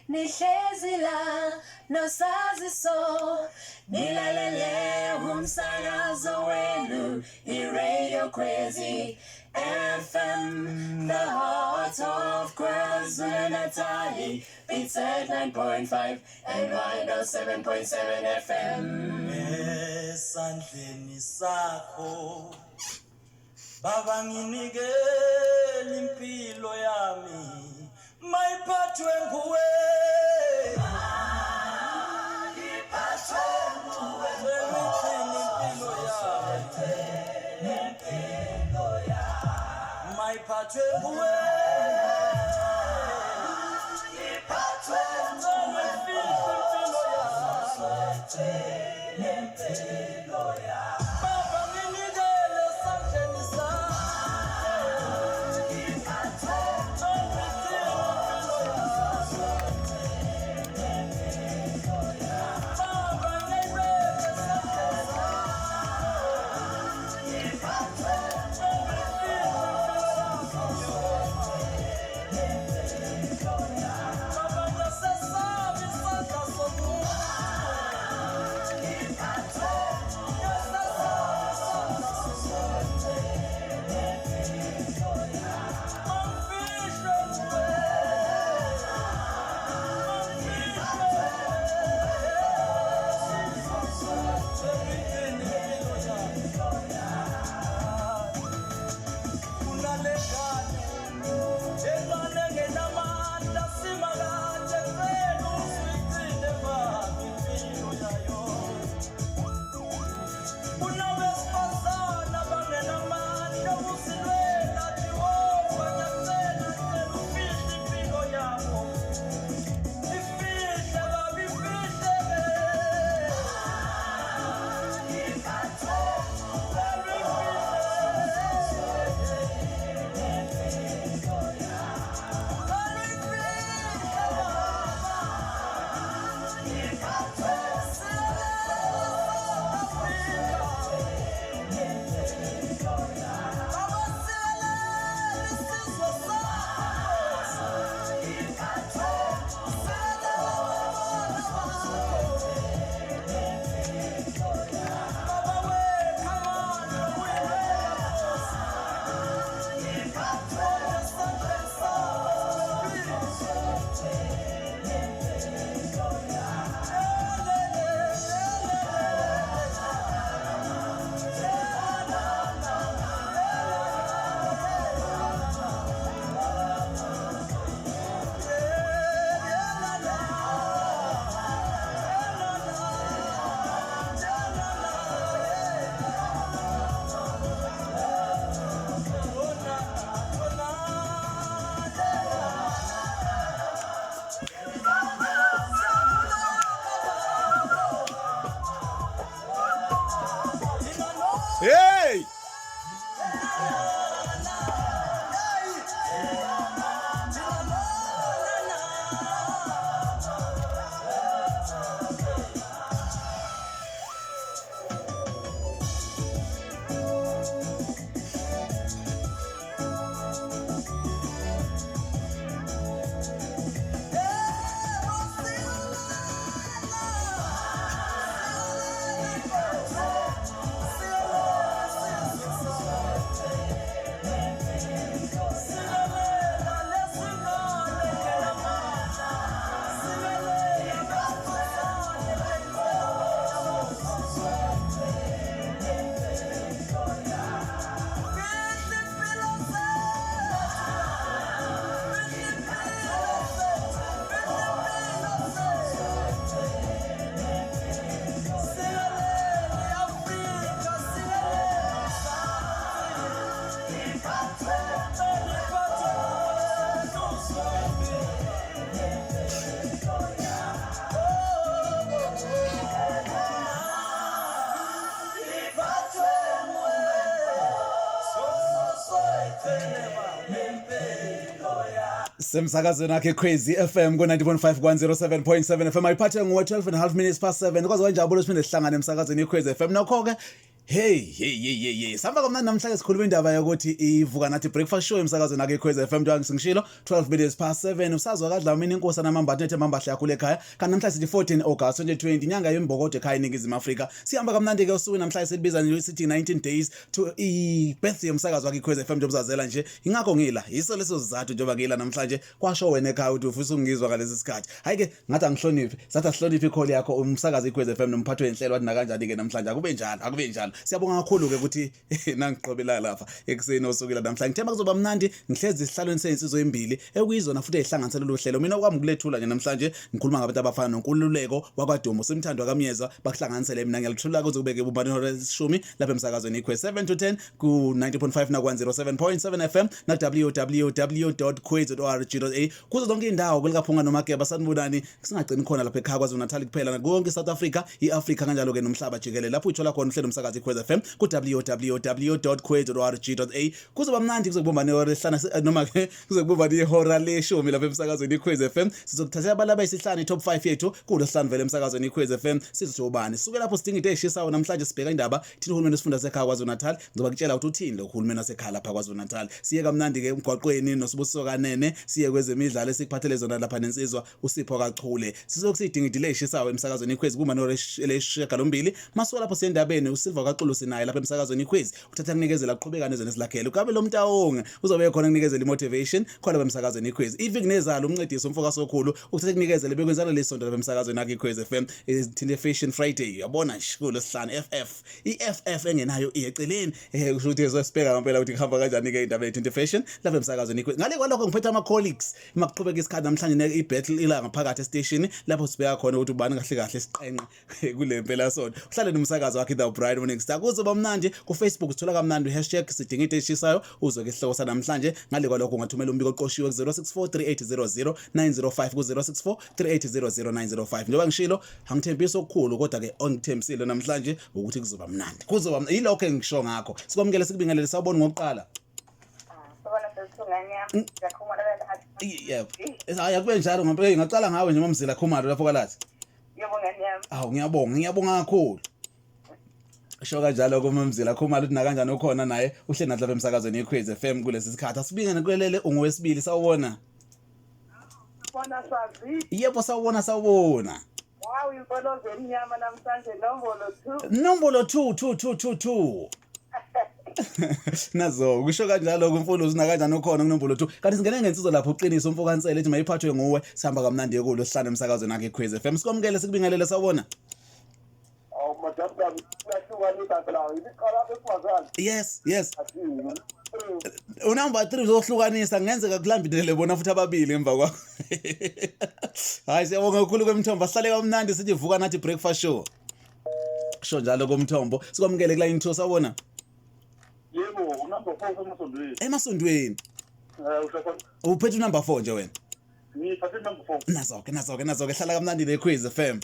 Nihlezi la nosaziso nilalele umsakazo wenu i-Radio Crazy FM, the heart of KwaZulu-Natal, beats at 9.5 and 107.7 FM. Esandleni sakho Baba nginikela impilo yami mayiphathwe nguwe, iphathwe nguwe. Everything, impilo yami mayiphathwe nguwe, iphathwe nguwe. Impilo yami, Baba, nginikele esandleni sakho. Everything, impilo yami. Baba, ngiyibeka esandleni sakho. Everything, impilo yami. Baba, ngiyasesaba isandla somuntu. Ngiyasesaba isandla somuntu. Mangifihlwe nguwe. Mangifihlwe. Everything, impilo yami. Kunalengane encane engenamandla, Simakade, cela usuyigcine baba impilo yayo. Kunabesifazane abangenamandla okuzilwela, Jehova, ngiyacela, cela ufihle impilo yabo. Ifihle baba, ifihle. Cela uyifihle. Cela uyifihle baba. Hey! Semsakazweni wakhe Crazy FM ku 90.5 107.7 FM, ayiphathe ngo 12 and a half minutes past 7. Kwaze kwanjabulo siphinde sihlangane emsakazweni iCrazy FM. Nokho ke Hey hey hey hey hey, sihamba kamnandi namhlanje, sikhuluma indaba yokuthi ivuka nathi breakfast show emsakazweni akhe Khwezi FM. Njengoba ngishilo, 12 minutes past 7, usazwa kaDlamini inkosi namambathe ethe mambahle yakho ekhaya. Kanti namhlanje sithi 14 August 2020, inyanga yembokodo ekhaya eNingizimu Afrika. Sihamba kamnandi ke usuku namhlanje silibiza nje sithi 19 days to i birthday yomsakazo wakhe Khwezi FM. Njengoba uzazela nje, ingakho ngila yiso leso sizathu njengoba ngila namhlanje. Kwasho wena ekhaya ukuthi ufisa ukungizwa ngalesi sikhathi. Hayi ke, ngathi angihloniphe, sathi asihloniphe i-call yakho umsakazo iKhwezi FM nomphathi wenhlelo, wathi nakanjani ke namhlanje akube njalo, akube njalo. Siyabonga kakhulu ke ukuthi nangiqobela lapha ekuseni osukela namhlanje. Ngithemba kuzoba mnandi. Ngihlezi esihlalweni seyinsizwa embili ekuyizona futhi eyihlanganisela lolu hlelo. Mina okwami kulethula nje namhlanje, ngikhuluma ngabantu abafana noNkululeko wakwaDumo, Simthandwa kaMyeza, bakuhlanganisele. Mina ngiyalithula kuze kubeke bumbane ihora lesishumi lapha emsakazweni iKhwezi, 7 to 10 ku 90.5 na 107.7 FM na www.khwezi.org.za, kuzo zonke indawo kwelikaphunga noMageba. Sanibonani. Singagcini khona lapha ekhaya KwaZulu Natal kuphela, konke South Africa, iAfrica, kanjalo ke nomhlaba jikelele, lapho uyithola khona uhlelo umsakazo iKhwezi FM ku www.khwezi.org.za. Kuzoba mnandi kuze kubumbane ihora lesihlanu, noma ke kuze kubumbane ihora leshumi lapha emsakazweni iKhwezi FM. Sizokuthathela abantu abayisihlanu, i-top 5 yethu kulosihlanu vele emsakazweni iKhwezi FM. Sizobani suke lapho sidinga into eshisayo namhlanje. Sibheka indaba thina uhulumeni wesifunda sekhaya KwaZulu Natal. Ngizoba kutshela ukuthi uthini lo hulumeni wasekhaya lapha KwaZulu Natal. Siye kamnandi ke emgwaqweni noSibusiso Kanene, siye kwezemidlalo esikuphathele zona lapha nensizwa uSipho Kachule. Sizokusidinga idile eshisayo emsakazweni iKhwezi kuma noleshagalombili. Masuka lapho siyendabeni, uSilva kaXulu sinaye lapha emsakazweni iKhwezi, uthatha kunikezela aqhubeka nezwe nesilakhele ukabe lo mtawonge uzobe khona kunikezela imotivation khona lapha emsakazweni iKhwezi. If kunezalo umncedisi umfoka sokhulu uthatha kunikezele bekwenzana lesonto lapha emsakazweni akhe iKhwezi FM, ithinte Fashion Friday. Uyabona nje kulosihlanu FF, i-FF engenayo iyeceleni, kusho ukuthi ezosibheka ngempela ukuthi kuhamba kanjani ke indaba yethinte fashion lapha emsakazweni iKhwezi. Ngale kwalokho ngiphethe ama colleagues makuqhubeka isikhathi namhlanje, i-battle ila ngaphakathi estation lapho sibheka khona ukuthi ubani kahle kahle siqenqe kule mpela sonto. Uhlale nomsakazo wakhe The Bright Morning Star, kuzoba mnandi. Ku Facebook sithola kamnandi #SidingaIntoEshisayo, uzwe ke isihloko sanamhlanje. Ngale kwalokho ungathumela umbiko oqoshiwe ku 0643800905, ku 0643800905. Njengoba ngishilo, angithembisi okukhulu, kodwa ke ongithembisile namhlanje ukuthi kuzoba mnandi, kuzoba yilokho engisho ngakho. Sikwamukele, sikubingelele. Sawubona ngokuqala. Sibona sesithungane yami. Ngiyakhuluma la. Yebo, hayi, akube njalo ngempela. Ngaqala ngawe nje, Mamzila Khumalo, lapho kalathi. Yebo, ngane yami. Awu, ngiyabonga, ngiyabonga kakhulu. Sho kanjalo kuMamzila Khumalo ukuthi nakanjani ukhona naye uhle nathi lapha emsakazweni iKhwezi FM kulesi sikhathi. Asibinge nekwelele, ungowesibili, sawubona. Bona sazi. Yebo, sawubona, sawubona. Wow, imfolozo emnyama namhlanje, nombolo 2. Nombolo 2 2 2 2 2. Nazo kusho kanjalo kumfuluzi, nakanjani ukhona kunombolo 2. Kanti singene ngensizwa lapho uqiniso umfokansele ethi mayiphathwe nguwe. Sihamba kamnandi kulo sihlale emsakazweni akhe iKhwezi FM. Sikwamukele, sikubingelele, sawubona. Awu madam, kuyahlukanisa phela, ibiqala besifazane. Yes. Unumber 3 uzohlukanisa, kungenzeka kulandele bona futhi ababili emva kwakho. Hayi, siyabonga kakhulu kwemthombo. Sihlale kamnandi, sithi vuka nathi breakfast show. Sho njalo komthombo. Sikwamukele kula intro, sawubona. Yebo, unumber 4 emasondweni. Emasondweni. Uhlala Uphethe unumber 4 nje wena. Ngiphathe number 4. Nazo ke, nazo ke, nazo ke, hlala kamnandi neKhwezi FM.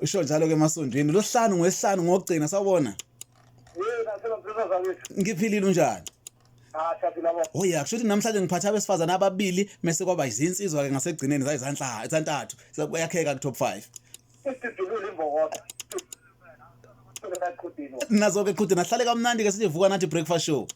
Usho njalo ke emasondweni. Losihlanu ngwesihlanu ngokugcina, sawubona. Yena phela mfana zakithi. Ngiphilile, unjani? Ah, shathi labo. Oh yeah, kusho ukuthi namhlanje ngiphatha abesifazane ababili mase kwaba izinsizwa ke ngasekugcineni zayizanhla izantathu. Yakheka ku top 5. Isidudulile imbokodo. Sekuqhudini. Nazo ke qhude, nahlale kamnandi ke, sithi vuka nathi breakfast show.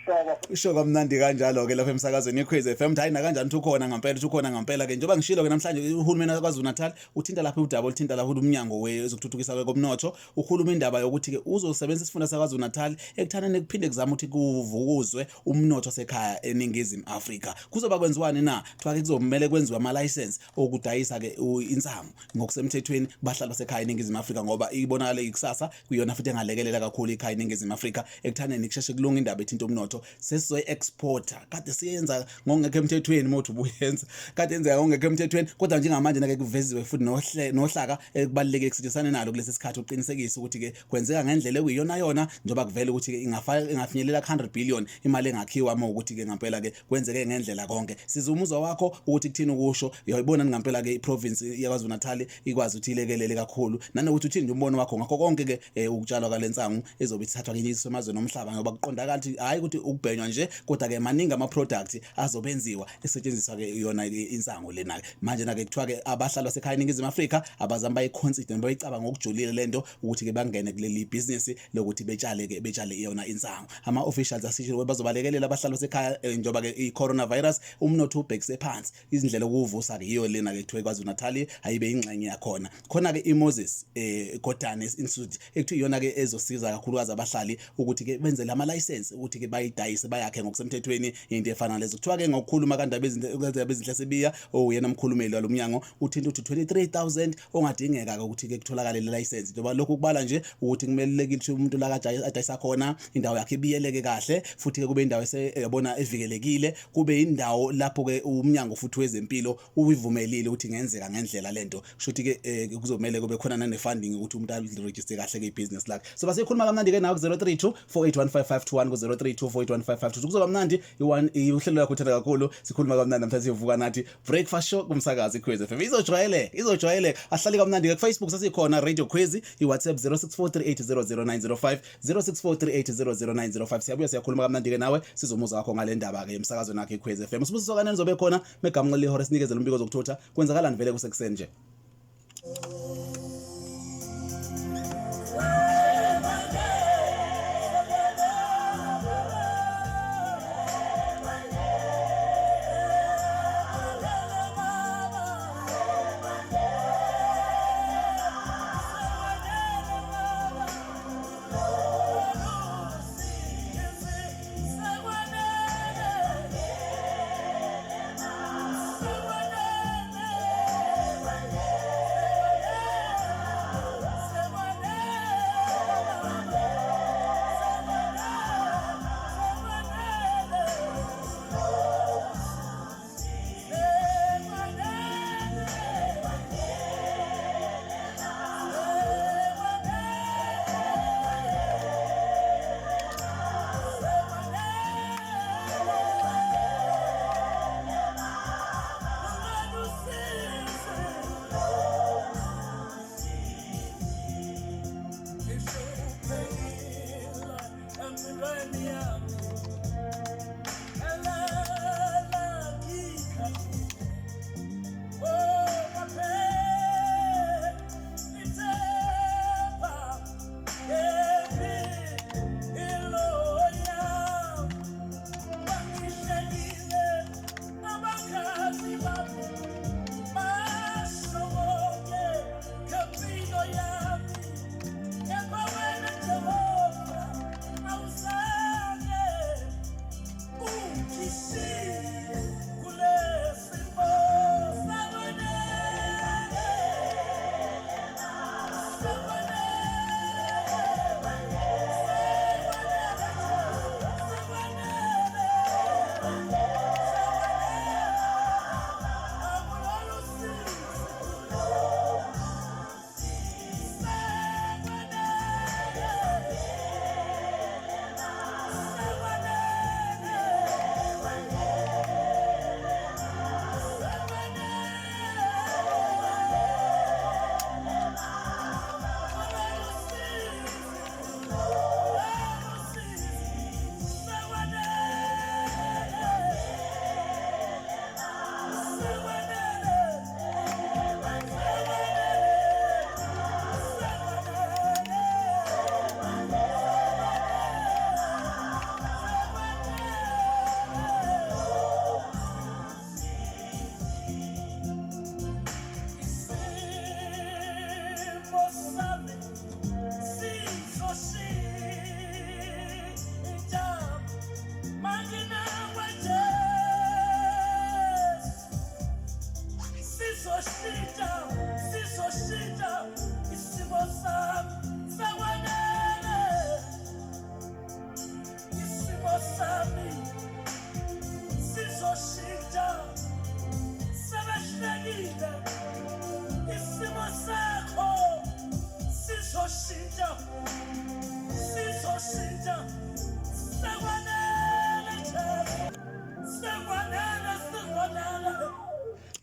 Shoba. Usho kamnandi kanjalo ke lapha emsakazweni iKhwezi FM. Hayi, nakanjani uthi ukhona ngempela, uthi ukhona ngempela ke. Njengoba ngishilo ke namhlanje, uhulumeni waKwaZulu Natal uthinta lapha udaba oluthinta lapha umnyango wezokuthuthukisa komnotho. Ukhuluma indaba yokuthi ke uzosebenzisa isifunda saKwaZulu Natal ekuthaneni kuphinde kuzama ukuthi kuvukuzwe umnotho wasekhaya eNingizimu Afrika. Kuzoba kwenziwani na? Kuthiwa ke kuzomela kwenziwe ama license okudayisa ke insangu ngokusemthethweni kubahlali basekhaya eNingizimu Afrika, ngoba ibonakala ikusasa kuyona futhi engalekelela kakhulu ikhaya eNingizimu Afrika ekuthaneni kusheshe kulunga indaba ethinta umnotho. Sesizoyi-exporta, kade siyenza ngokungekho emthethweni, mothi ubuyenza kade yenzeka ngokungekho emthethweni, kodwa njengamanje nake kuveziwe futhi nohlaka ekubalulekile kusetshenzisane nalo kulesi sikhathi uqinisekise ukuthi-ke kwenzeka ngendlela ekuyiyona yona, njengoba kuvele ukuthi-ke ingafinyelela ku-100 billion imali engakhiwa uma ukuthi-ke ngampela-ke kwenzeke ngendlela konke. Siza umuzwa wakho ukuthi kuthini ukusho, uyayibona ngampela-ke iprovince yaKwaZulu Natal ikwazi ukuthi ilekelele kakhulu, nanokuthi uthini nje umbono wakho ngakho konke-ke ukutshalwa kwale nsangu ezobe ithathwa kenyiswe emazweni omhlaba, ngoba kuqondakala ukuthi hhayi ukuthi ukubhenywa nje, kodwa ke maningi ama products azobenziwa esetshenziswa ke yona insangu lena ke. Manje na ke kuthiwa ke abahlali basekhaya eNingizimu Afrika abazami bayiconsider noma bayicabanga ngokujulile lento ukuthi ke bangene kuleli business lokuthi betshale ke betshale yona insangu. Ama officials asisho bazobalekelela abahlali basekhaya, njengoba ke i-coronavirus umnotho ubhekise phansi, izindlela okuvusa ke yiyo lena ke kuthiwa iKwaZulu Natal ayibe ingxenye yakhona. Khona ke iMoses Kotane Institute ekuthiwa iyona ke ezosiza kakhulukazi abahlali ukuthi ke benze lama license ukuthi ke bayidayise bayakhe ngokusemthethweni into efana lezo. Kuthiwa ke ngokukhuluma kaNdaba ezinhle Sibiya, owuyena umkhulumeli walomnyango, uthinta ukuthi 23,000 ongadingeka ke ukuthi ke kutholakale le license, njengoba lokhu kubala nje ukuthi kumelulekile ukuthi umuntu la adayisa khona indawo yakhe ibiyeleke kahle, futhi ke kube indawo yabona evikelekile, kube indawo lapho ke umnyango futhi wezempilo uyivumelile ukuthi ingenzeka ngendlela lento. Kusho ukuthi ke kuzomela kube khona nane funding ukuthi umuntu aliregister kahle ke ibhizinisi lakhe. So basikhuluma kamnandi ke nawe ku 032 4815521, ku 032 4815522. Kuzoba mnandi, uhlelo lakho uthanda kakhulu. Sikhuluma kamnandi namhlanje, sivuka nathi breakfast show kumsakazi Khwezi FM. Izojwayeleka ahlale kamnandi ke. Ku Facebook sasikhona, Radio Khwezi, iWhatsApp 0643800905, 0643800905. Siyabuya siyakhuluma kamnandi ke nawe, sizomuza wakho ngale ndaba ke emsakazweni wakhe iKhwezi FM. Sibusiso kanene zobe khona megamnxa lehora sinikezele umbiko zokuthutha kwenzakalani vele kusekuseni nje.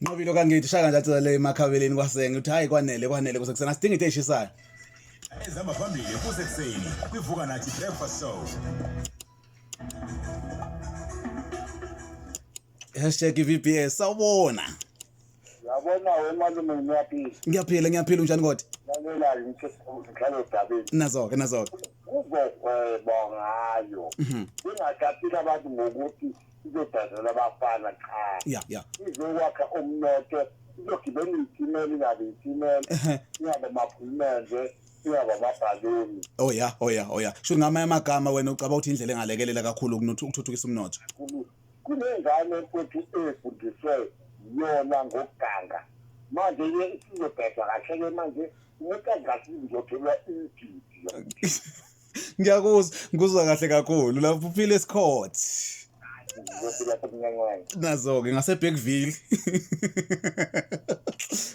Nqobile kangithi shaka nje le emakhabeleni kwasenge uthi hayi kwanele kwanele kusekuseni asidinga into eshisayo. Ezihamba phambili kusekuseni kwivuka nathi breakfast show. Hashtag VBS sawubona. Yabona wena malume ngiyaphila. Ngiyaphila ngiyaphila unjani kodwa? Lalela ngihlale odabeni. Nazo-ke nazo-ke. Kuzohweba ngayo. Ingathathile abantu ngokuthi izodazela abafana cha. Ya ya. Izokwakha umnotho, izogibela izitimela ingabe izitimela, ingabe amaphumende, ingabe amabhaluni. Oh ya, oh ya, oh ya. Sho ngamanye amagama wena ucabanga ukuthi indlela engalekelela kakhulu ukuthuthukisa umnotho. Kunengane mfowethu efundiswe yona ngokuganga. Manje ke isizobhedwa kahle-ke manje umuntu angasizothelwa ididi. Ngiyakuzwa, ngikuzwa kahle kakhulu. Lapho uphile esikhothi. Ngizophila sekunyancane. Nazo-ke ngaseBergville.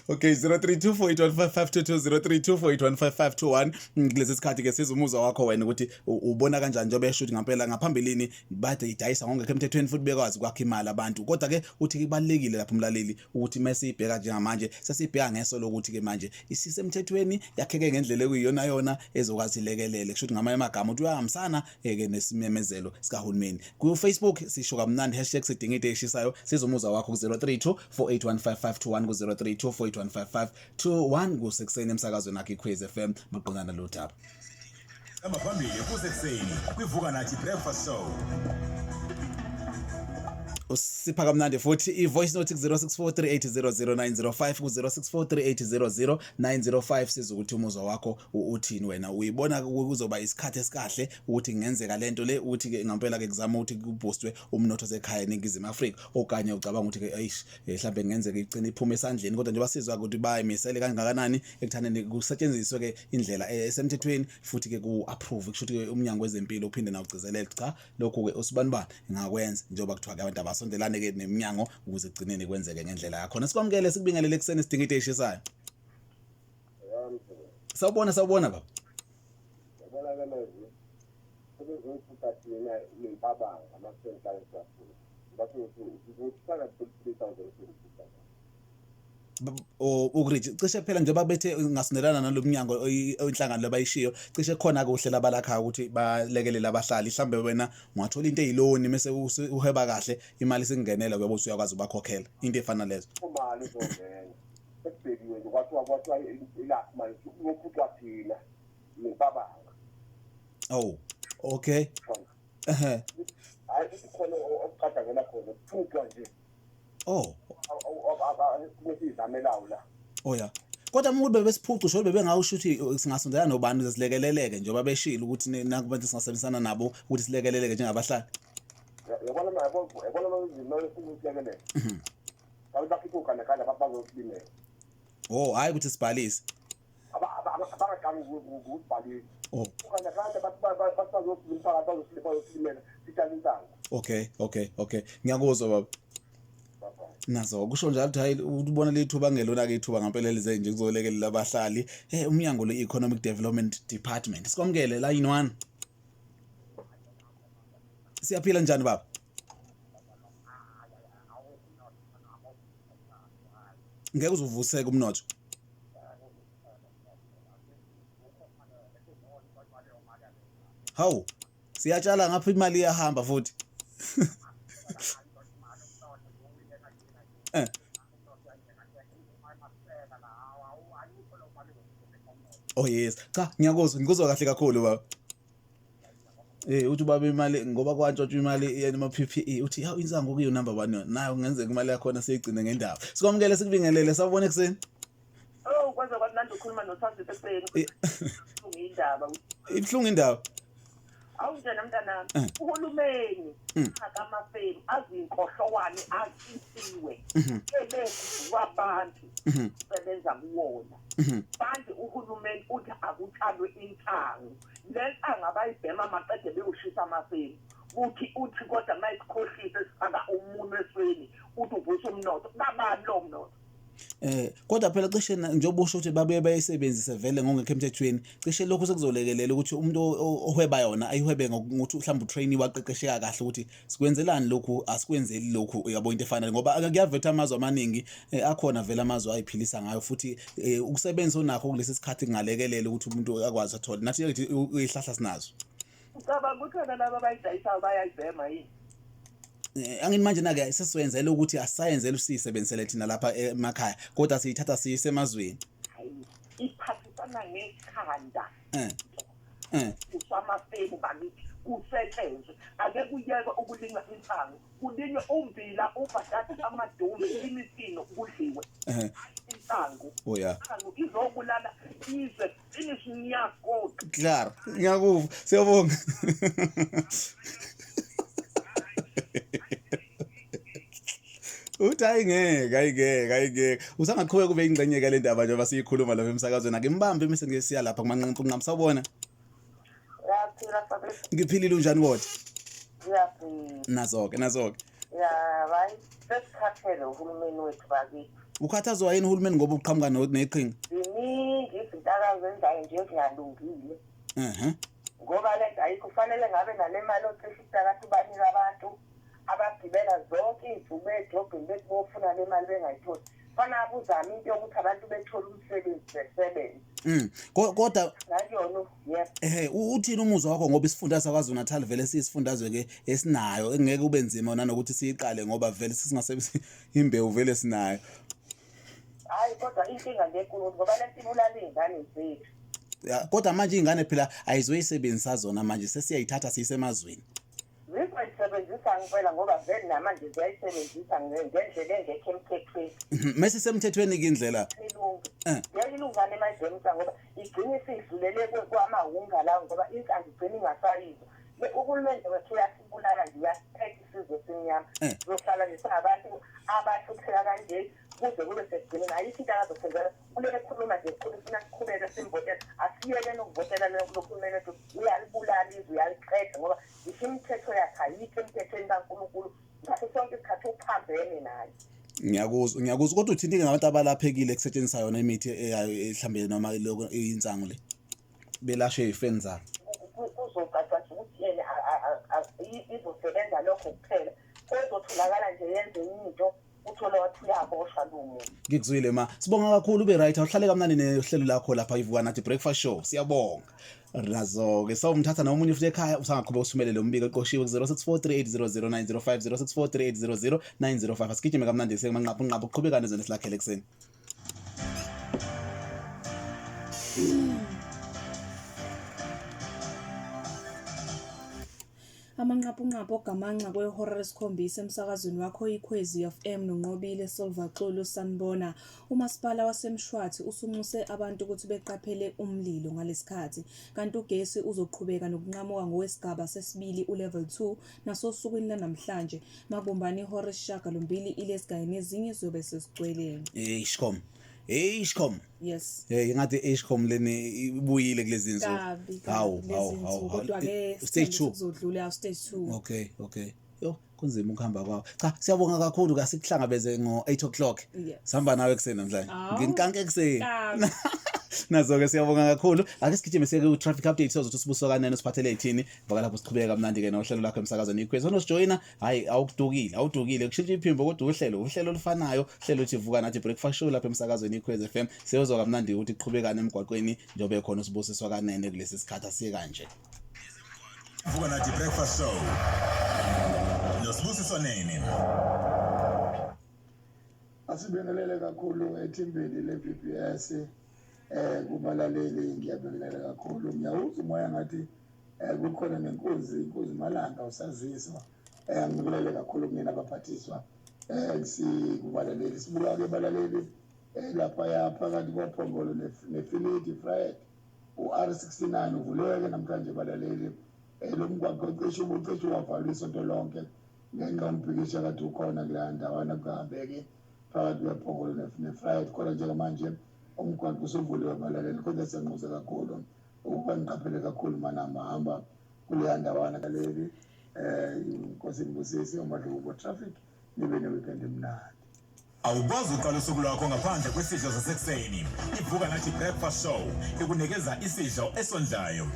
Okay, 0324815522 0324815521. Kulesi sikhathi ke sizwe umuzwa wakho wena ukuthi ubona kanjani njengoba esho ukuthi ngampela ngaphambilini bade idayisa ngongekho emthethweni futhi bekwazi ukwakha imali abantu. Kodwa ke uthi kubalulekile lapho umlaleli ukuthi mesiyibheka njengamanje sesibheka ngeso lokuthi ke manje isisemthethweni yakheke ngendlela ekuyiyona yona ezokwazi ilekelele. Kusho ukuthi ngamanye amagama ukuthi uyahambisana ke nesimemezelo sikahulumeni. Ku Facebook sisho kamnandi hashtag sidinga into eshisayo sizwe umuzwa wakho ku 032 4815521 ku 032 4815521 kusekuseni emsakazweni akho iKhwezi FM maqondana nalolu daba. Hamba phambili kusekuseni kwivuka nathi breakfast show. Usipha kamnandi futhi i-voice note ku 0643800905 ku 0643800905 sizwe ukuthi umuzwa wakho uthini wena uyibona kuzoba isikhathi esikahle ukuthi kungenzeka lento le ukuthi ke ngempela ke kuzama ukuthi kuboostwe umnotho sekhaya eNingizimu Afrika okanye ucabanga ukuthi ke eish mhlambe kungenzeka igcine iphume esandleni kodwa njengoba sizwa ukuthi bayimisele kangakanani ekuthaneni kusetshenziswe ke indlela esemthethweni futhi ke ku-approve kusho ukuthi umnyango wezempilo uphinde nawugcizelela cha lokhu ke usibanibani ngakwenza njengoba kuthiwa ke abantu abasondelane ke neminyango ukuze kugcineni kwenzeke ngendlela yakhona. Sikwamukele sikubingelele ekuseni sidinga into eshisayo. Sawubona sawubona baba. Yabona ke manje sebezoyiphupha thina nempabanga ama-cent ayesafuna bathi uzofaka 3,000. Ukurich cishe phela njengoba bethe ngasondelana nalo mnyango inhlangano labayishiyo cishe khona kuhle labalakhayo ukuthi balekelele abahlali mhlambe wena ungathola into eyiloni mase uheba kahle imali isingenela uyobe usuyakwazi ubakhokhela into efana lezo. Imali izongena sekubhekiwe nje kwathiwa ilaphi manje kuyophucwa thina nempabanga. Oh okay. Ehhe. Hayi futhi khona okuqadangela khona kuphucwa nje. Oh. Nesizamelayo la. Oh ya. Kodwa uma bebesiphucu sho bebengawusho ukuthi singasondelana nobani ukuze silekeleleke njengoba beshilo ukuthi nakubantu singasebenzisana nabo ukuthi silekeleleke njengabahlali. Yabona yabona manje ufuna ukulekelela. Ngabe bakhipha ugandaganda bazokulimela. Oh hayi ukuthi sibhalise. Abangaqali ukubhalisa. Oh. Ugandaganda bazosilima bazosimela sitshale insangu. Okay okay okay. Ngiyakuzwa baba. Nazo kusho njalo ukuthi hayi ubona lethuba ngelona ke ithuba ngempela elize nje kuzolekelela abahlali. Umnyango lo Economic Development Department. Sikwamukele line 1. Siyaphila njani baba? Ngeke uzuvuseke umnotho. Hawu, siyatshala ngapha imali iyahamba futhi. Oh yes. Cha ngiyakuzwa, ngikuzwa kahle kakhulu baba. Uthi ubaba imali ngoba kwantshontshwa imali yema PPE uthi hawu insangu kuyo number 1 nayo kungenzeka imali yakhona seyigcine ngendaba. Sikwamukele sikubingelele sawubona ekuseni. Oh kwaze kwamnandi ukukhuluma noThandi ekuseni. Indaba. Ibuhlungu indaba. Awunjena mntanami. Uhulumeni akamafemu azinkohlowane asisiwe. Ebekuwa abantu sebenza kuwona. Manje uhulumeni uthi akutshalwe insangu. Lensangu abayibhema maqede beyoshisa amafemu. Uthi uthi kodwa mayisikhohlise sifaka umunwe esweni uthi uvusa umnotho. Babani lo mnotho? Kodwa phela cishe njengoba usho ukuthi babuye bayisebenzise vele ngongekho emthethweni cishe lokhu sekuzolekelela ukuthi umuntu ohweba yona ayihwebe ngokuthi mhlawumbe utrainee waqeqesheka kahle ukuthi sikwenzelani lokhu asikwenzeli lokhu uyabo into efana ngoba kuyavetha amazwe amaningi akhona vele amazwe ayiphilisa ngayo futhi ukusebenzisa onakho kulesi sikhathi kungalekelela ukuthi umuntu akwazi athole nathi ihlahla sinazo. Ucabanga ukuthi wena laba abayidayisayo bayayibhema yini? Angini manje na-ke sesiyenzela ukuthi asisayenzela usiyisebenzisele thina lapha emakhaya, kodwa siyithatha siyise emazweni. Hayi, iphathisana ngekhanda. Eh. Eh. Usamafemu bakithi, kusetshenzwe, ake kuyekwe ukulinywa insangu, kulinywe ummbila, ubhatata, amadumbe, imifino, kudliwe. Insangu. Oh yeah. Insangu izobulala izwe, finish nyako. Klaar. Ngiyakuva. Siyabonga. Uthi ayingeke, ayingeke, ayingeke. Usangaqhubeka kube ingxenye ke le ndaba njengoba siyikhuluma lapha emsakazweni. Ake mbambe mise ngesiya lapha kumanqinqi unqamu sawubona. Uyaphila Fabrice? Ngiphilile, unjani kodwa? Ngiyaphila. Nazo-ke, nazo-ke. Ya, hayi, sesikhathele uhulumeni wethu bakithi. Ukhathazwa yini uhulumeni ngoba uqhamuka neqhinga? Ziningi izinto akazenzayo nje ezingalungile. Ngoba le nto ayikho, kufanele ngabe nale mali ocishe isakade ubanika abantu abagibela zonke iy'nsuku edrobheni bethi bofuna le mali bengayitholi. Kufanele abuzame into yokuthi abantu bethole umsebenzi besebenze. Kodwa Ngakuyona, yebo. Ehhe, uthini umuzwa wakho ngoba isifunda saKwaZulu Natal vele siyisifundazwe ke esinayo engeke kube nzima nanokuthi siyiqale ngoba vele sisingasebenzisi imbewu vele sinayo. Hayi, kodwa inkinga nje enkulu ngoba le nto ibulala iy'ngane zethu. Ya, kodwa manje iy'ngane phela ayizoyisebenzisa zona manje, sesiyayithatha siyisemazweni. Zizoyisebenzisa ngempela ngoba vele namanje ziyayisebenzisa ngendlela engekho emthethweni. Mase semthethweni ke indlela. Ilunge. Ngeke ilungane manje emsa ngoba igcine isidlulele kwamahunga lawo ngoba insangu igcine ingasayizwa. Uhulumende wethu uyasibulala nje, uyasiphetha isizwe esimnyama. Sizohlala nje singabantu abahlupheka kanje kuze kube sekugcineni. Ayikho into akazosenzela. Kulele khuluma nje kukhulu, ufuna siqhubeke simvotela. Asiyeke nokuvotela lo hulumeni wethu. Uyalibulala izwe, uyaliqeda ngoba ngisho imithetho yakhe ayikho emthethweni kaNkulunkulu. Ngaso sonke isikhathi uphambene naye. Ngiyakuzwa, ngiyakuzwa. Kodwa uthintike ngabantu abalaphekile kusetshenziswa yona imithi eyayo mhlambe noma lokho insangu le. Belashwe ey'feni zabo. Kuzocaca nje ukuthi yena izosebenza lokho kuphela. Kozotholakala nje yenze into uthole wathi uyaboshwa lo muntu. Ngikuzwile ma. Sibonga kakhulu, ube right. Awuhlale kamnandi nehlelo lakho lapha iVuka Nathi Breakfast Show. Siyabonga. Nazo-ke sawumthatha nomunye futhi ekhaya, usangaqhubeka usithumelele umbiko eqoshiwe ku-064 3800 905, 064 3800 905. Asigijime kamnandi sekumanqaphu nqaphu, kuqhubekane ezweni esilakhele ekuseni. Amanqapunqapu ogamanxa kwehora lesikhombisa emsakazweni wakho iKhwezi FM noNqobile Silver Xulu. Sanibona. Umasipala waseMshwathi usunxuse abantu ukuthi beqaphele umlilo ngalesikhathi, kanti ugesi uzoqhubeka nokunqamuka ngowesigaba sesibili ulevel 2 nasosukwini lanamhlanje. Makubumbana ihora esishiyagalombili ilesi kanye nezinye ziyobe sezigcwele. Eskom, Eskom. Yes. Hey, ngathi Eskom leni ibuyile kulezi zinsuku. Kabi. Hawu, kabi hawu, kulezi hawu. zinsuku, kodwa-ke Stage 2. kuzodlula stage 2. Okay. Yo, kunzima ukuhamba kwawo. Cha, siyabonga kakhulu, kasikuhlangabeze ngo-8 o'clock. Yes. Sihamba nawe ekuseni namhlanje. Hawu. Nginkanke ekuseni. Kabi. Nazo-ke siyabonga kakhulu. Ake sigijime siye ku-traffic update, sozothi uSibusiso Kanene usiphathele ithini. Vaka lapho siqhubeka kamnandi-ke nohlelo lakho emsakazweni iKhwezi. Onosijoyina, hhayi awukudukile, awudukile. Kushintsha iphimbo kodwa uhlelo, uhlelo olufanayo, uhlelo uthi Vuka Nathi Breakfast Show lapha emsakazweni iKhwezi FM. Siyozwa kamnandi ukuthi kuqhubekani emgwaqweni njengoba ekhona uSibusiso Kanene kulesi sikhathi asiye kanje. Vuka Nathi Breakfast Show noSibusiso Nene. Asibingelele kakhulu ethimbeni le-VBS, kubalaleli ngiyabingelela kakhulu. Ngiyawuzwa umoya ngathi kukhona nenkunzi, inkunzi malanga usaziswa. Ngibingelele kakhulu kunina abaphathiswa, sikubalaleli. Sibuka ke balaleli, lapha phakathi kwaPhongolo neFilidi Vryheid, u-R69 uvuleke namhlanje balaleli. Lo mgwaqo cishe ubucishe wavalwa isonto lonke ngenxa yombhikisho kade ukhona kuleya ndawana, kuhambeke phakathi kwePhongolo neVryheid. Kodwa njengamanje umgwaqo usuvuliwe balaleli, kodwa siyanxusa kakhulu ukuba niqaphele kakhulu manamahamba kuleya ndawana balaleli. Inkosi inibusise, umadlukubo traffic, nibe ne-weekend emnandi. Awukwazi uqala usuku lwakho ngaphandle kwesidlo sasekuseni. Ivuka Nathi Breakfast Show ikunikeza isidlo esondlayo.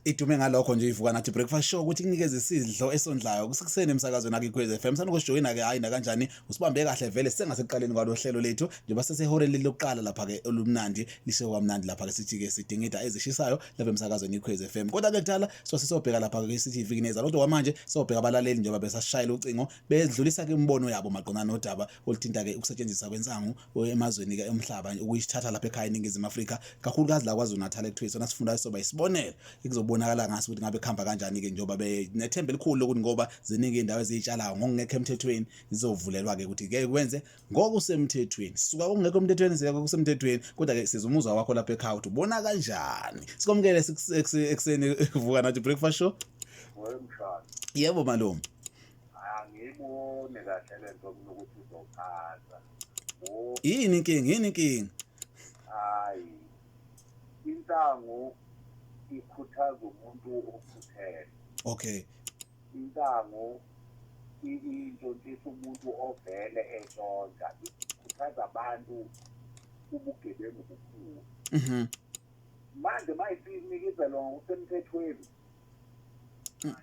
Idume ngalokho nje ivuka nathi breakfast show ukuthi kunikeze isidlo esondlayo kusekuseni emsakazweni akho Ikhwezi FM. Sanokusijoyina ke hayi nakanjani usibambe kahle vele sengasekuqaleni kwalo hlelo lethu njengoba sesehoreni lokuqala lapha ke olumnandi lishe kwamnandi lapha ke sithi ke sidingida ezishisayo lapha emsakazweni Ikhwezi FM. Kodwa ke kudala sose sobheka lapha ke sithi iviki neza kodwa kwamanje sobheka abalaleli njengoba besashayela ucingo bedlulisa ke imibono yabo maqondana nodaba oluthinta ke ukusetshenziswa kwensangu emazweni ke omhlaba ukuyithatha lapha ekhaya eNingizimu Afrika kakhulukazi la KwaZulu Natal ekuthiwa isona sifunda soba isibonelo ekuzobonakala ngaso ukuthi ngabe kuhamba kanjani ke njengoba benethemba elikhulu lokuthi ngoba ziningi izindawo eziyitshalayo ngokungekho emthethweni zizovulelwa ke ukuthi ke kwenze ngokusemthethweni. Sisuka kokungekho emthethweni siya kokusemthethweni kodwa ke sizwa umuzwa wakho lapha ekhaya ukuthi ubona kanjani. Sikwamukele ekuseni vuka nathi breakfast show. Yebo malume. Angiyiboni kahle le nto mina ukuthi uzochaza. Yini inkinga? Yini inkinga? Hayi. Insangu ikhuthaza umuntu okhuthele. Okay. Insangu intshontshisa umuntu ovele entshontsha. Ikhuthaza abantu ubugebengu obukhulu. Manje mayisinikizelwa ngokusemthethweni.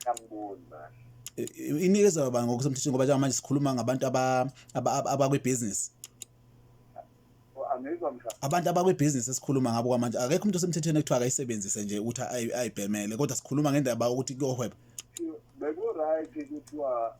Angiboni kahle. Inikezwa bani ngokusemthethweni ngoba njengamanje sikhuluma ngabantu abakwibhizinisi. Angizwa mshana. Abantu abakwibhizinisi esikhuluma ngabo kwamanje akekho umuntu osemthethweni ekuthiwa akayisebenzise nje ukuthi ayibhemele kodwa sikhuluma ngendaba ukuthi kuyohweba. Beku-right kuthiwa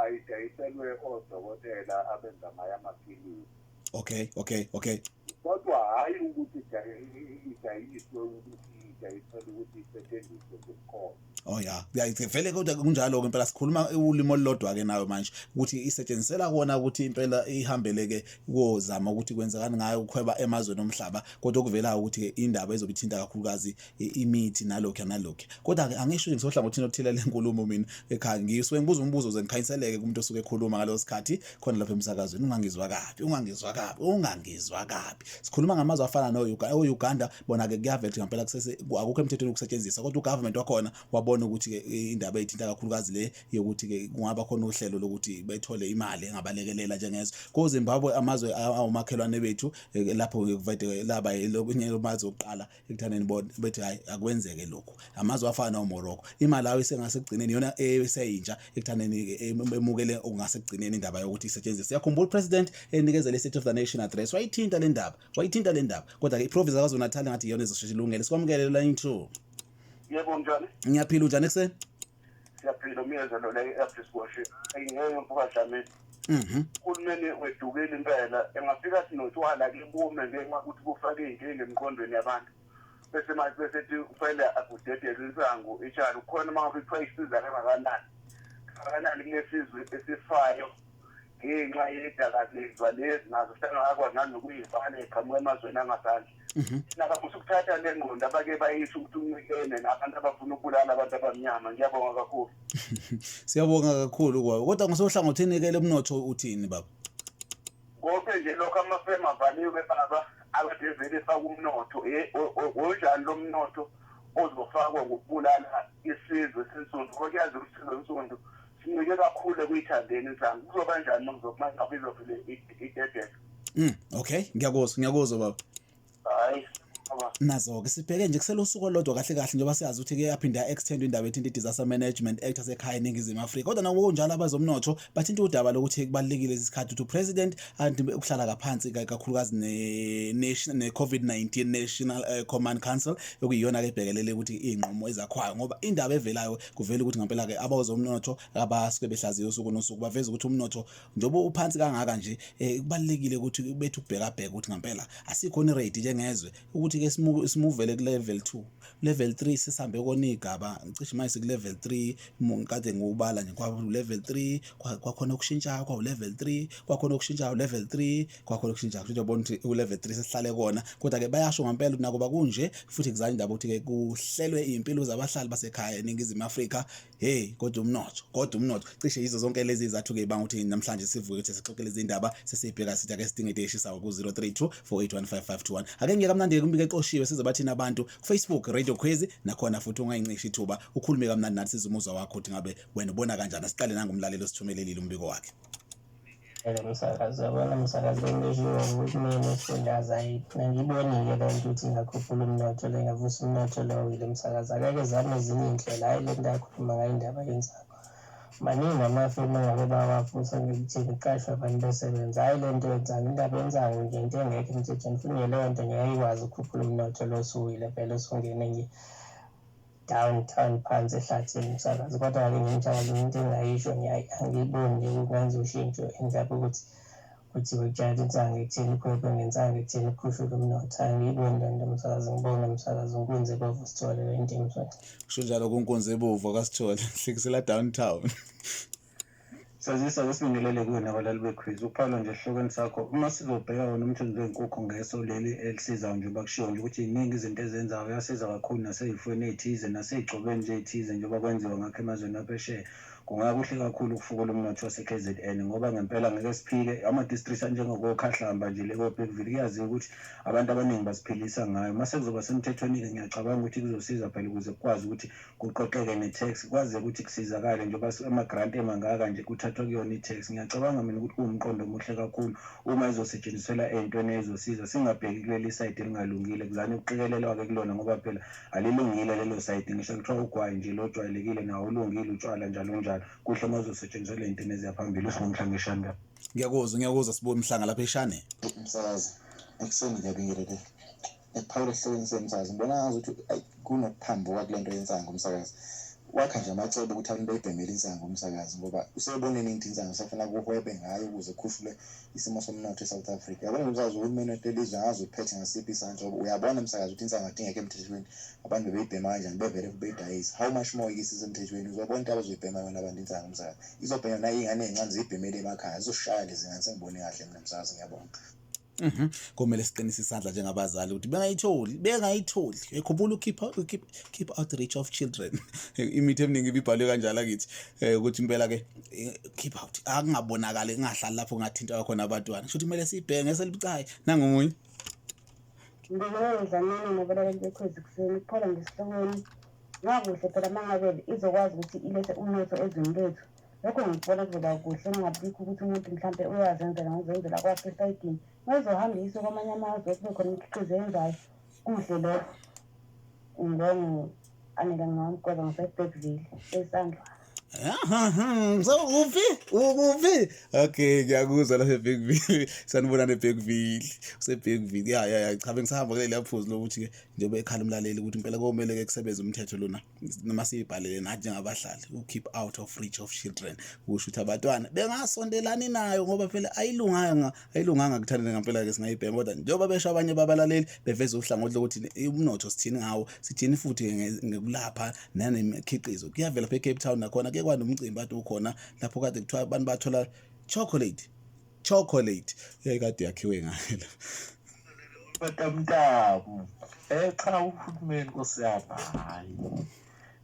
ayidayiselwe odokotela abenza ngayo amaphilisi. Okay, okay, okay. Kodwa hhayi ukuthi idayiswe ukuthi idayiselwe ukuthi isetshenziswe ngesikole. Oh ya, yeah, vele kodwa kunjalo ke impela sikhuluma ulimi olulodwa ke nayo manje ukuthi isetshenzisela kona ukuthi impela ihambele ke kozama ukuthi kwenzekani ngayo ukuhweba emazweni omhlaba kodwa okuvelayo ukuthi ke indaba ezobe ithinta kakhulukazi imithi nalokhu nalokhu. Kodwa ke angisho nje ngisohlangothini oluthile lenkulumo mina ekhaya ngisuke ngibuza umbuzo uze ngikhanyiseleke kumuntu osuke ekhuluma ngaleso sikhathi khona lapha emsakazweni ungangizwa kabi ungangizwa kabi ungangizwa kabi. Sikhuluma ngamazwe afana no-Uganda bona ke kuyavela ukuthi ngempela kusese akukho emthethweni ukusetshenziswa kodwa ugovernment wakhona wabona ukuthi ke indaba ethinta kakhulukazi le yokuthi ke kungaba khona uhlelo lokuthi bethole imali engabalekelela njengezwe. KoZimbabwe amazwe awumakhelwane bethu lapho kuvede laba lokunye lomazwe okuqala ekuthaneni bona bethi hayi akwenzeke lokhu. Amazwe afana noMorocco iMalawi isengasekugcineni iyona eseyintsha ekuthaneni emukele okungasekugcineni indaba yokuthi isetshenziswe. Siyakhumbula upresident enikezele i-State of the Nation address wayithinta le ndaba wayithinta le ndaba kodwa ke iprovince yaKwaZulu Natal ngathi iyona ezosheshe ilungele. Sikwamukele line 2. Yebo njani? Ngiyaphila unjani ekuseni? Siyaphila umyeza lo la e-Afriswash. Ayingeke mfoka Dlamini. Uhulumeni wedukile impela engafika sinotshwala ke bume ngenxa ukuthi kufake inkinga emqondweni yabantu. Bese manje bese thi kufanele akudedelwe insangu itshalo khona uma ngabe kuthiwa isiza kangakanani. Kangakanani kunesizwe esifayo ngenxa yedakamizwa lezi nazo sengakwazi nanokuyivala eqhamuka emazweni angaphandle. Nakamusa ukuthatha le ngqondo abake bayisho ukuthi uncikene nabantu abafuna ukubulala abantu abamnyama. Ngiyabonga kakhulu. Siyabonga kakhulu kwawe. Kodwa ngosohlangothini ke lomnotho uthini baba? Konke nje lokho amafemu avaliwe baba akade vele efaka umnotho. Onjani lo mnotho ozofakwa ngokubulala isizwe sensundu? Kuyazi ukuthi isizwe sensundu sincike kakhulu ekuyithandeni insangu. Kuzoba njani uma kuzoba izovele idedele? Okay, ngiyakuzwa, ngiyakuzwa baba. Hayi baba. Nazo ke sibheke nje kusele usuku olodwa kahle kahle njengoba siyazi ukuthi ke yaphinda extend indaba ethinta i-Disaster Management Act yasekhaya eNingizimu Afrika. Kodwa nakuba kunjalo abazomnotho bathinta udaba lokuthi kubalulekile isikhathi ukuthi upresident anti ukuhlala kaphansi kakhulukazi ne-COVID-19 National Command Council okuyiyona ke ebhekelele ukuthi izinqumo ezakhwayo ngoba indaba evelayo kuvela ukuthi ngempela ke abazomnotho abasuke behlaziya usuku nosuku baveza ukuthi umnotho njengoba uphansi kangaka nje kubalulekile ukuthi bethu ukubheka bheka ukuthi ngempela asikhona ready njengezwe ukuthi ke simuvele ku level 2 level 3 sisambe kona igaba cishe manje siku level 3 kade ngubala nje kwa level 3 kwakhona ukushintsha kwa level 3 kwakhona ukushintsha level 3 kwakhona ukushintsha kusho ubona ukuthi u level 3 sesihlale kona kodwa ke bayasho ngempela ukuthi nakuba kunje futhi kuzanye indaba ukuthi ke kuhlelwe impilo zabahlali basekhaya eNingizimu Afrika. Hey kodwa umnotho cishe yizo zonke lezi izathu ke ibanga ukuthi namhlanje sivuke ukuthi sixoxe lezi indaba sesibheka sithi ake sidinge into eshisayo ku 032 4815521. Ake ngiyeke kamnandi kumbike eqoshiwe size bathina abantu ku Facebook Radio Khwezi nakhona futhi ungayincisha ithuba ukhulume kamnandi nathi sizwe umuzwa wakho ukuthi ngabe wena ubona kanjani. Asiqale nangumlaleli osithumelelile umbiko wakhe. Ngiyabingelela msakazi, yabona msakazi lento eshiwo uhulumeni wesifundazwe ayi angiyiboni-ke le nto ukuthi ingakhuphula umnotho le ingavusa umnotho lo owile msakazi. Akeke zame ezinye iy'ndlela, hhayi le nto akhuluma ngayo indaba yensangu. Maningi amafemu engabe bawavusa ngekuthini kuqashwe abantu besebenze, hhayi le nto yensangu. Indaba yensangu nje into engekho emthethweni futhi nje leyo nto ngeke ikwazi ukukhuphula umnotho lo osuwile vele osungene nje down town phansi ehlathini umsakazi kodwa-ke nje umsakazi into engingayisho nje ayi angiyiboni nje kungenza ushintsho indaba ukuthi kuthiwe kutshalwe insangu ekutheni kuhwebwe ngensangu ekutheni kukhushuke umnotho angiyiboni le nto umsakazi ngibonge umsakazi nkunzi ebovu sithole le nto emsweni Kusho njalo kunkunzi ebovu akasithole hlekisela downtown. Sazisa kusibingelele kuwe nabalali bekhwizi uphawula nje esihlokweni sakho uma sizobheka wona umthunzi wey'nkukhu ngeso leli elisizayo njengoba kushiwo nje ukuthi yiningi izinto ezenzayo uyasiza kakhulu nasey'fweni ey'thize nasey'gcobeni nje ey'thize njengoba kwenziwa ngakho emazweni aphesheya kungakuhle kakhulu ukufukula umnotho wase-KZN ngoba ngempela ngeke siphike ama-district anjengokokhahlamba nje le koBergville kuyaziwa ukuthi abantu abaningi baziphilisa ngayo uma sekuzoba semthethweni-ke ngiyacabanga ukuthi kuzosiza phela ukuze kukwazi ukuthi kuqoqeke ne-tax kwazeke ukuthi kusizakale njengoba ama-grant emangaka nje kuthathwa kuyona i-tax ngiyacabanga mina ukuthi kuwumqondo omuhle kakhulu uma izosetshenziselwa ey'ntweni ey'zosiza singabheki kuleli sayidi elingalungile kuzanywe ukuqikelelwa-ke kulona ngoba phela alilungile lelo sayidi ngisho kuthiwa ugwayi nje lo ojwayelekile nawo ulungile utshwala njalo njalo kuhle uma uzosetshenziselwa ey'ntweni eziyaphambili usingumhlanga eshanda Ngiyakuzwa ngiyakuzwa sibuye umhlanga lapha eshane. Msakazi, ekuseni ngiyabingelela. Ekuphawula esihlokweni semsakazi ngibona ngazuthi ayi kunokuphambuka kule nto yensangu umsakazi. Wakha nje amacebo ukuthi abantu beyibhemele insangu umsakazi ngoba useboneni into insangu sefuna kuhwebe ngayo ukuze kukhushulwe isimo somnotho eSouth Africa. Yabona nje umsakazi uhulumeni welizwe angazi uphethe ngasiphi isandla ngoba uyabona umsakazi ukuthi insangu kade ingekho emthethweni abantu bebeyibhema kanjani bevele futhi beyidayisa. How much more ke isisemthethweni uzobona into abazoyibhema yona abantu insangu umsakazi. Izobhenywa nayingane ey'ncane ziyibhemele emakhaya zizoshaya lezi ngane sengibone kahle mina msakazi ngiyabonga. Kumele siqinise isandla njengabazali ukuthi bengayitholi, bengayitholi. Ekhumbula ukhipha keep, keep out reach of children. Imithi eminingi ibibhalwe kanjalo akithi ukuthi impela ke keep out akungabonakali kungahlali lapho kungathintwa khona abantwana. Kusho ukuthi kumele sibheke ngeselibucayi nangomunye. Ngibingelele Dlamini nabalaleli beKhwezi kuseni ukuphola ngesihlokweni. Ngakuhle phela uma ngabe izokwazi ukuthi ilethe umnotho ezweni lethu. Lokho ngikubona kuzoba kuhle kungabikho ukuthi umuntu mhlampe uyazenzela ngokuzenzela kwakhe esayidini. Uma izohamba iyiswe kwamanye amazwe kube khona imikhiqizo eyenzayo kuhle lokho. Ngibonge Anele Ngcamgweba ngaseBergville eSandlwana. So uphi? Ukuphi? Okay, ngiyakuzwa lapha eBergville. Sanibonani eBergville. UseBergville. Ya ya ya, cha bengisahamba kuleli phuzu lokuthi ke njengoba ekhala umlaleli ukuthi impela komele ke kusebenze umthetho lona noma siyibhalele nathi njengabahlali u keep out of reach of children kusho ukuthi abantwana bengasondelani nayo ngoba phela ayilunganga ayilunganga kuthandane ngempela ke singayibhema kodwa njengoba besho abanye babalaleli beveza uhlangothi lokuthi umnotho sithini ngawo sithini futhi ngekulapha nanemikhiqizo kuyavela lapha eCape Town nakhona kuye kwanomcimbi ade ukhona lapho kade kuthiwa abantu bathola chocolate chocolate yayikade yakhiwe ngayo Batamtamu. Cha uhulumeni nkosi yami hayi.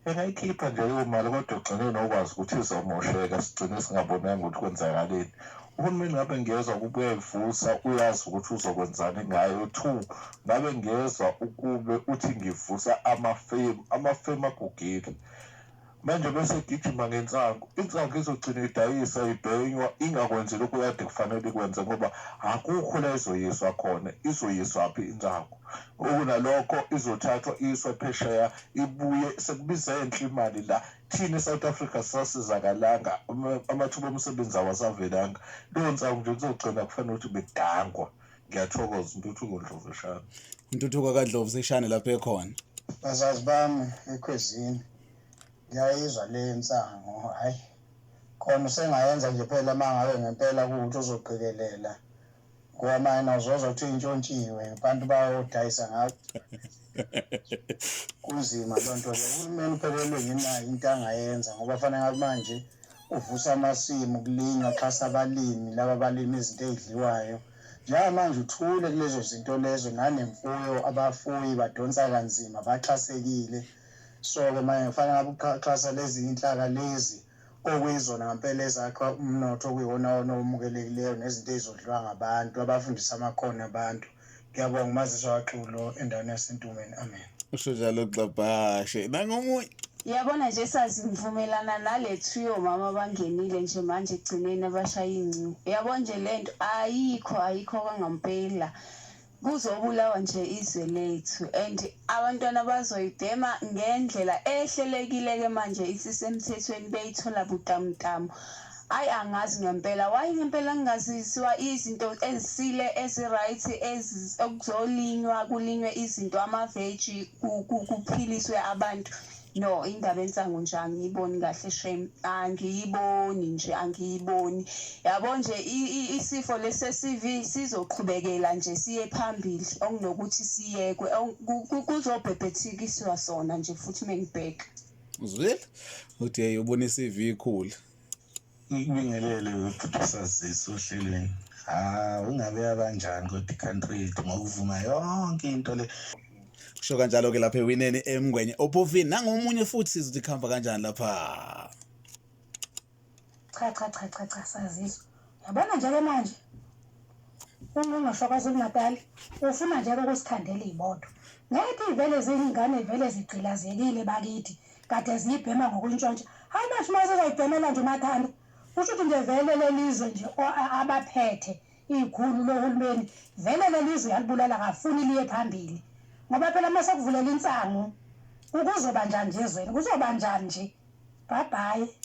Engayikhipha nje leyo mali kodwa egcineni okwazi ukuthi izomosheka sigcine singabonanga ukuthi kwenzakaleni. Uhulumeni ngabe ngiyezwa ukuba uyayivusa uyazi ukuthi uzokwenzani ngayo. Two, ngabe ngiyezwa ukube uthi ngivusa amafemu, amafemu agugile. Manje bese egijima ngensangu, insangu izogcina idayisa ibhenywa ingakwenzi lokhu kade kufanele ikwenze ngoba akukho la izoyiswa khona, izoyiswaphi insangu? Okunalokho izothathwa iyiswe phesheya ibuye sekubiza enhle imali la. Thina eSouth Africa sasizakalanga amathuba omsebenzi awasavelanga. Leyo nsangu nje kuzogcina kufanele ukuthi bedangwa. Ngiyathokoza Ntuthuko Ndlovu Eshane. Intuthuko kaNdlovu seshane lapho ekhona. Bazazi bami ekhwezini ngiyayizwa le nsangu hayi khona usengayenza nje phela uma ngabe ngempela kuwukuthi uzoqikelela ngoba manje awuzozwa kuthiwa intshontshiwe abantu bayodayisa ngayo kunzima loo nto le uhulumeni uphelelwe yinayo into angayenza ngoba fanele ngabe manje uvusa amasimu kulinywa xhasa abalimi laba balima izinto ey'dliwayo njengamanje uthule kulezo zinto lezo nanemfuyo abafuyi badonsa kanzima baxhasekile so-ke manje kufanele ngabe uxhasa lezi inhlaka lezi okuyizona ngampela ezakha umnotho okuyiwona wona owamukelekileyo nezinto ey'zodliwa ngabantu abafundisa amakhono abantu ngiyabonga umaziswa waxulo endaweni yasentumeni amen Usho njalo Gxabhashe. Nangomunye. Yabona nje sazi ngivumelana nale trio mama abangenile nje manje ekugcineni abashaya ingcingo. Yabo nje lento ayikho ayikho kwangampela. Kuzobulawa nje izwe lethu and abantwana bazoyibhema ngendlela ehlelekile-ke manje isisemthethweni beyithola butamutamu. Ayi angazi ngempela why ngempela ngingazisiwa izinto ezisile ezi-right okuzolinywa kulinywe izinto amaveji kuphiliswe abantu. No indaba ensangu nje angiyiboni kahle shame angiyiboni nje angiyiboni yabo nje isifo lesi CV sizoqhubekela nje siye phambili okunokuthi siyekwe kuzobhebhethikiswa sona nje futhi mengibheka. Uzwile? Uthi hey ubona iCV ikhulu. Ngibingelele ubhuti Saziso ohlelweni. Hawu ingabe yabanjani kodwa i-country yethu ngokuvuma yonke into le. Kusho kanjalo ke lapha ewineni emngwenye ophofini nangomunye futhi sizothi kuhamba kanjani lapha. Cha cha cha cha cha Saziso. Yabona nje ke manje ungqongqoshe waKwaZulu Natal ufuna nje ukusikhandela iy'moto. Ngeke vele ziyingane vele zigqilazekile bakithi kade ziyibhema ngokuntshontsha. Hayi manje uma sezoyibhemela nje umathanda kusho ukuthi nje vele lelizwe nje abaphethe ikhulu lohulumeni vele lelizwe yalibulala kafuni liye phambili ngoba phela uma sekuvulela insangu kuzoba njani nje ezweni kuzoba njani nje bye bye.